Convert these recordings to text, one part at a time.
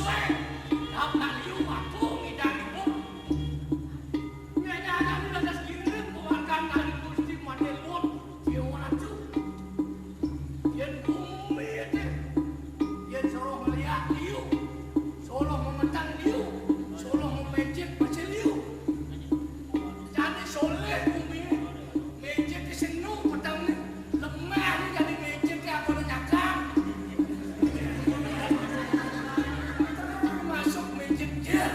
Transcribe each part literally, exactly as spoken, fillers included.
Daftar liu aku ngidang ibu. Nyanyana dados ngiring penghargaan kali Gusti Made Luhur Jiwa Ratu. Yen bumi ete, yen Soroh ngeliat liu, Soroh memetang liu, Soroh memejit pecil liu. Jani soleh bumi, mejit senu petang ni, lemah ni jani mejit ke apa nyakang. Termasuk mejit jer.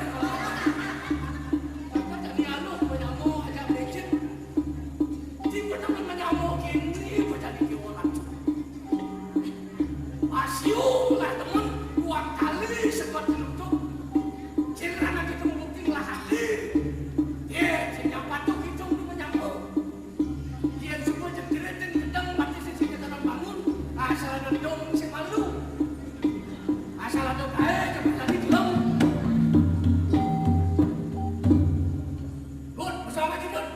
Maka jani aluh menyamo ajak mejit. Tiba temen menyamo kini, apa jani kiwa lanjut. Pasiu lah temen, buang tali sekot tinutup. Ciliran lagi temu bukti lah hati. Ye, sing nyapa tuh hidung tuh menyambung. Yen suka jengkiritin gedeng mati sing sing tekan bangun. Asal ada dong sing malu. Asal ada kae cepet tadi gelem. Dun, bersama aja, Dun.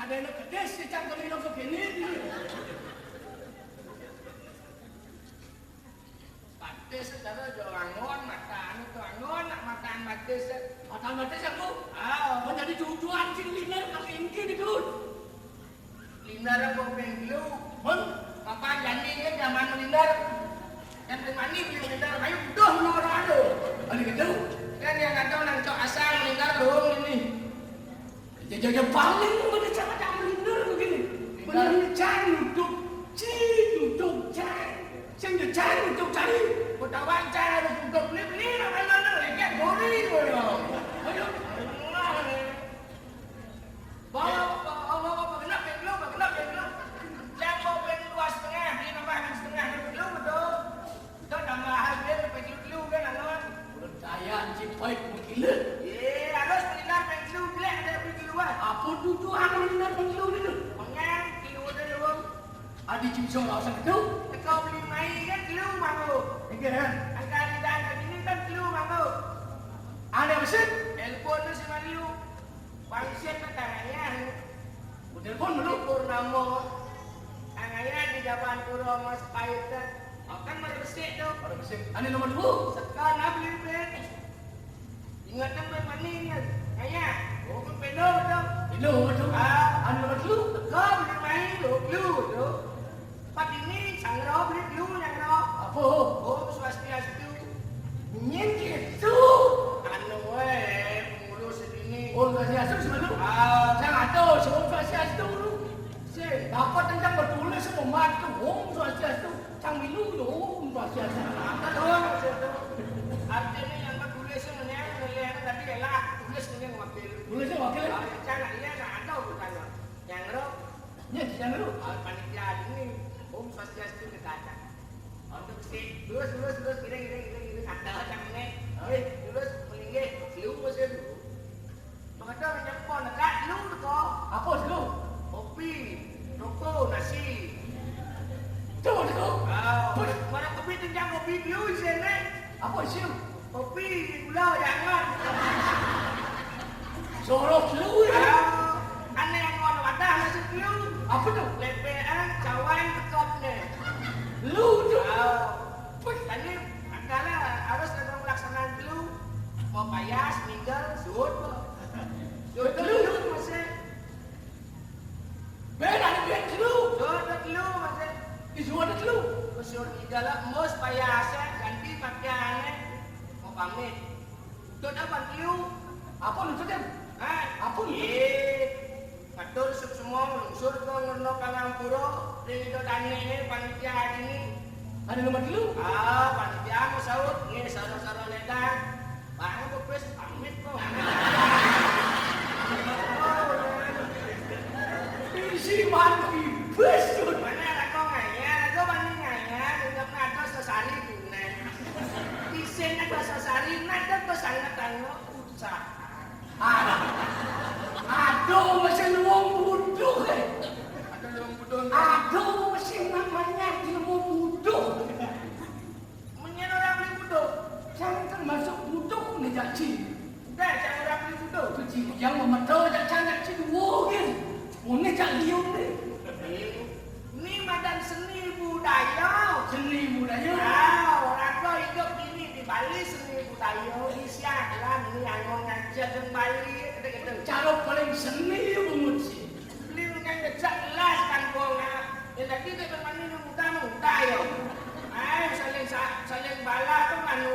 Ada yang gede sih, cang, kalau bilang begini. Batis, cara jo anggon, mata anu tu anggon, nak mataan batis. Mataan batis aku? Ah. Oh, jadi tujuan sing liner kali ini gitu. Liner aku pengen dulu. Mun? Apa jani ya zaman liner? Mani beli meninggal, ayo udah mau orang ada. Ada gitu. Kan yang ada nang cok asal meninggal dong ini. Jaja paling pada cara tak meninggal begini. Benar cari untuk cari untuk cari. Sing cari untuk cari. Kota wajar untuk beli beli nak main mana lagi gori. Ayo. Bawa, bawa, bawa, bawa, genap yang belum, genap yang belum. Yang mau beli dua setengah, ini nambah yang setengah, yang belum betul. Kita tambah harga, sampai dulu, dulu kan, anon. Percayaan si Paik mengkilat. Ye, harus mendengar yang dulu, bilang ada yang dulu, ah. Apa tujuan mendengar yang dulu itu? Pengen, dulu, dulu. Adi Jimsong lawasan itu? Teko beli mai kan, dulu, manggu. Enggak, ya? Angka di dalam ini kan, dulu, manggu. Ada mesin? Telepon tu si Mario. Pangsit mah tangannya. Telepon dulu. Purnamo. Tangannya di Japanturo Mas Pahit kan. Kan baru besik tuh. Baru besik. Ane nomor dua. Sekarang beli beli. Ingat kan main maning kan. Kayaknya. Oh, kan pedo betul. Pedo betul. Ah. Ane nomor dua. Sekarang beli main dulu, dulu tuh. Pak ini sangro beli dulu yang ro. Apa? Om Swastiastu. Nyen gitu. Anu we, pengurus ini. Om Swastiastu selalu. Ah, saya nggak tahu, si Om Swastiastu lu. Si, dapat tentang bertulis sama matu. Om Swastiastu. Cang milu yo, Om Swastiastu. Apa doang maksud itu? Artinya yang bertulis itu mendingan, mendingan, tapi elah tulis mendingan wakil. Tulisnya wakil? Ah, ya, cang, iya, nggak ada urusannya. Yang ro, Nya di sana lu. Ah, panitia ini, Om Swastiastu, kita aja. Untuk si, lurus, lurus, lurus, gini, gini, gini, gini, ada aja ini. Hah? Eh, lurus, melinggih, lu masih lu. Mengedah menyempon, dekat lu, kok. Apa sih lu? Kopi, rokok, nasi. Tuh, tuh. Ah, mana kopi, tinggal kopi dulu, sini. Apa sih? Kopi, gula, jangan. Jorok lu ya. Ah, aneh yang mau wadah masuk lu. Apa tuh? Lepean, cawan, tekop deh. Lu tuh. Ah, tadi antara harus ada pelaksanaan lu. Mau payas, minggal, suut, kok. Suut lu, lu masih. Beda ni beda lu. Suut lu masih. Di suut lu. Suut minggal lah, mus payas, ganti pakaiannya. Mau pamit. Tut apa liu? Apa lu tut, Em? Hah? Apa lu tut? Ye. Matur suksma lungsur ka ngerna pangampura ring Ida Dane panitia hari ini. Ada nomor telu? Ah, panitia mau saut, nggih, sara-sara ledang. Bang, kok wis pamit kok. Isi mati, bes, Tut. Mana aku ngayal, aku mani ngayal, nggak pernah ada sesari. Isin ada sasari, nada pesangetan lo ucap. Ah, aduh, mesin wong buduh, eh. Ada wong buduh, enggak? Aduh, mesin namanya ilmu buduh. Menyen orang beli buduh. Jangan termasuk buduh nih, Jaci. Udah, jangan orang beli buduh. Itu Ci, yang memedo, Jaci, Jaci, wogin. Ini Cak Liu nih. Ini madan seni budaya. Seni budaya. Ah, orang kau hidup ini di Bali seni budaya. Di siaran ini yang mau ngajak ke Bali, gitu-gitu. Cara paling seni ya, Bung Uci. Beli dengan ngejak jelas kan, Bung, ah. Yang tadi dia bermain muda-muda ya. Eh, saling sa-, saling bala tuh, anu,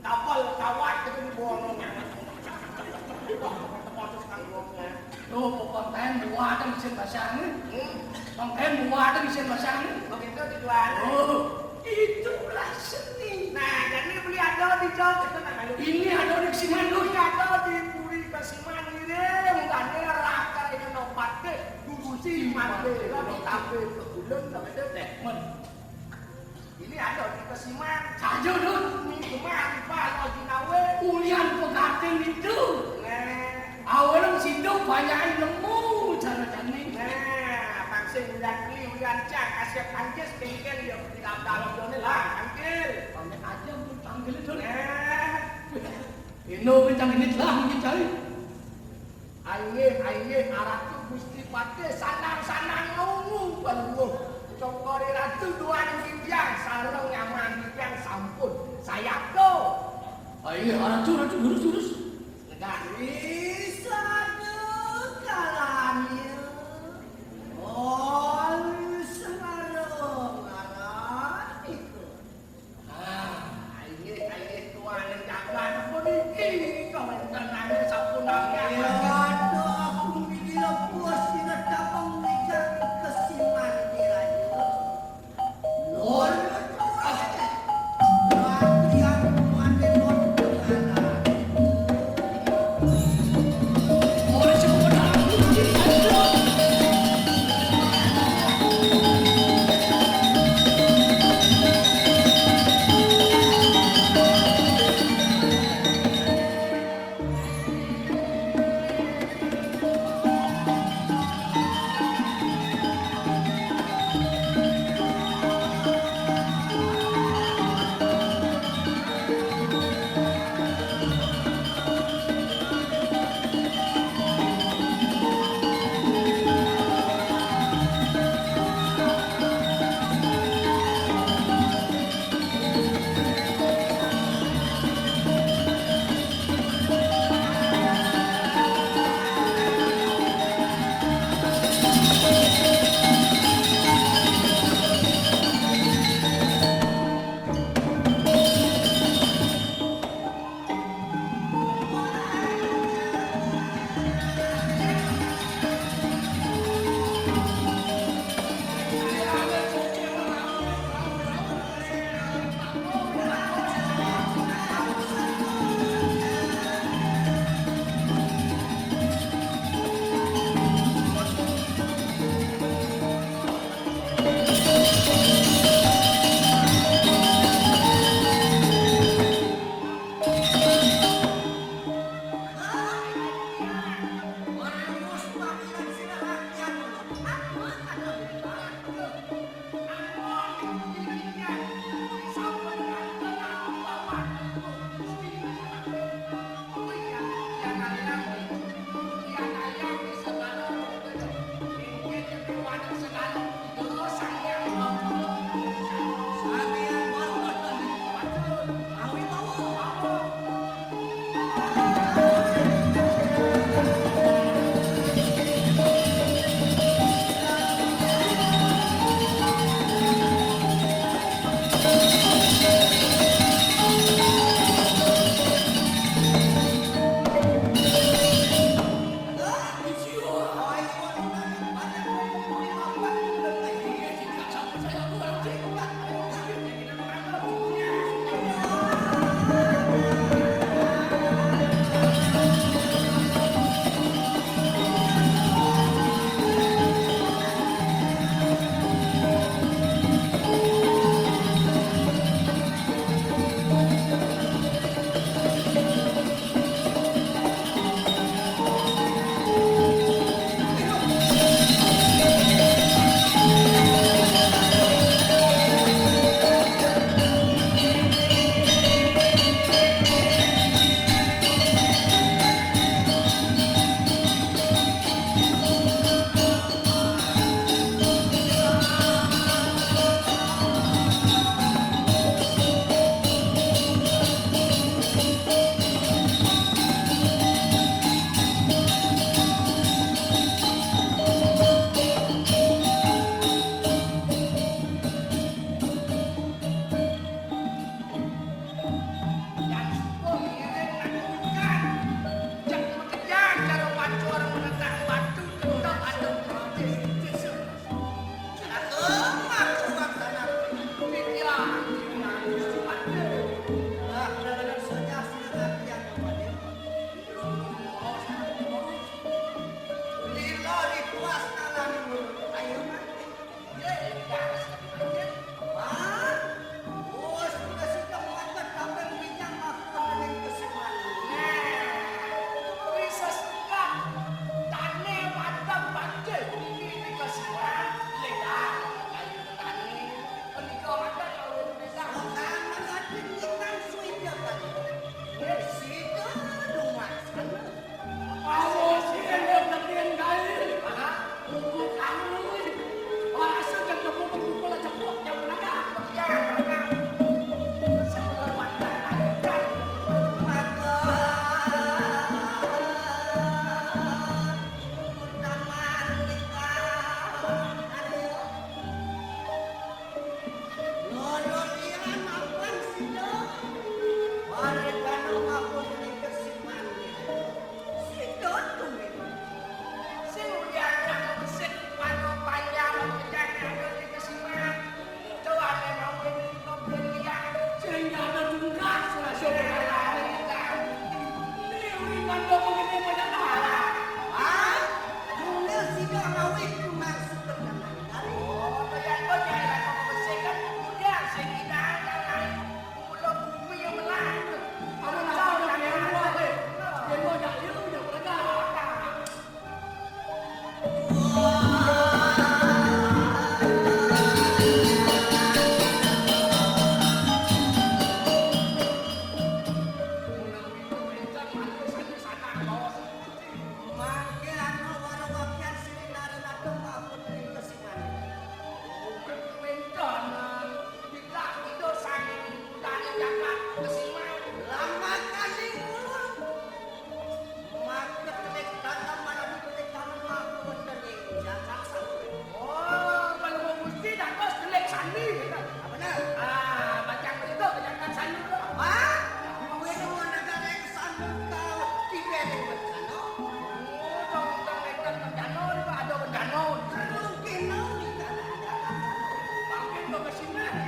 Kapal kawat itu dibuang. Terus tanggungannya. Oh, pokoknya buah ada mesin basah ni. Hmm? Pokoknya buah ada mesin basah ni. Begitu tujuannya. Oh, itulah seni. Nah, jadi beli ada di Jog, itu namanya. Ini ada di Kesiman, Dut. Ini ada di Puri Kesiman, ini. Bukannya raka ini nopat ke. Gusti mati, tapi ke bulan, tapi itu deh. Men. Ini ada di Kesiman. Saja, Dut. Ini kemari, Pak, lo jinawe. Ulian pegatin itu. Nah. Awalnya situ banyak nemu cara jani. Nah, taksir ulian beli, ulian cak, kasih tangkis, tinggal dia di dalam dalam dia ni lah, tangkil. Banyak aja pun tangkil itu. Nah. Ini kencang ini lah, mungkin cari. Aye, aye, Aratu Gusti Patih, sanang-sanang nunggu, Baluh. Cokor Ratu Duan Gibyang, sareng Nyaman Gibyang, sampun. Sayapto. Aye, Aratu, Ratu, lurus, lurus. Negari satu kalamnya. Oh, sareng araniku.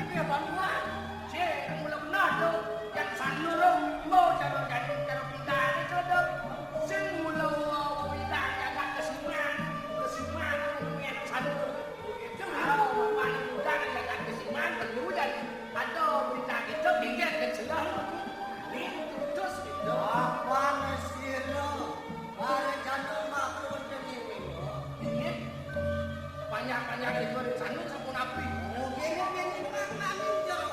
Ya, Bang Iwan. Sik, mula bener to. Jan sanu ro, mbo cara jani cara pintane to. Sing mula wong ilang jagat kesiman, kesiman, sing sanu. Sing mula wong ilang jagat kesiman, telu jan ada berita kita pinggir ke selah. Ni putus itu. Apa sira? Bare jana makhluk jenenge. Ini panjang-panjang itu di sana sampun api. Ngene ngene maknane jero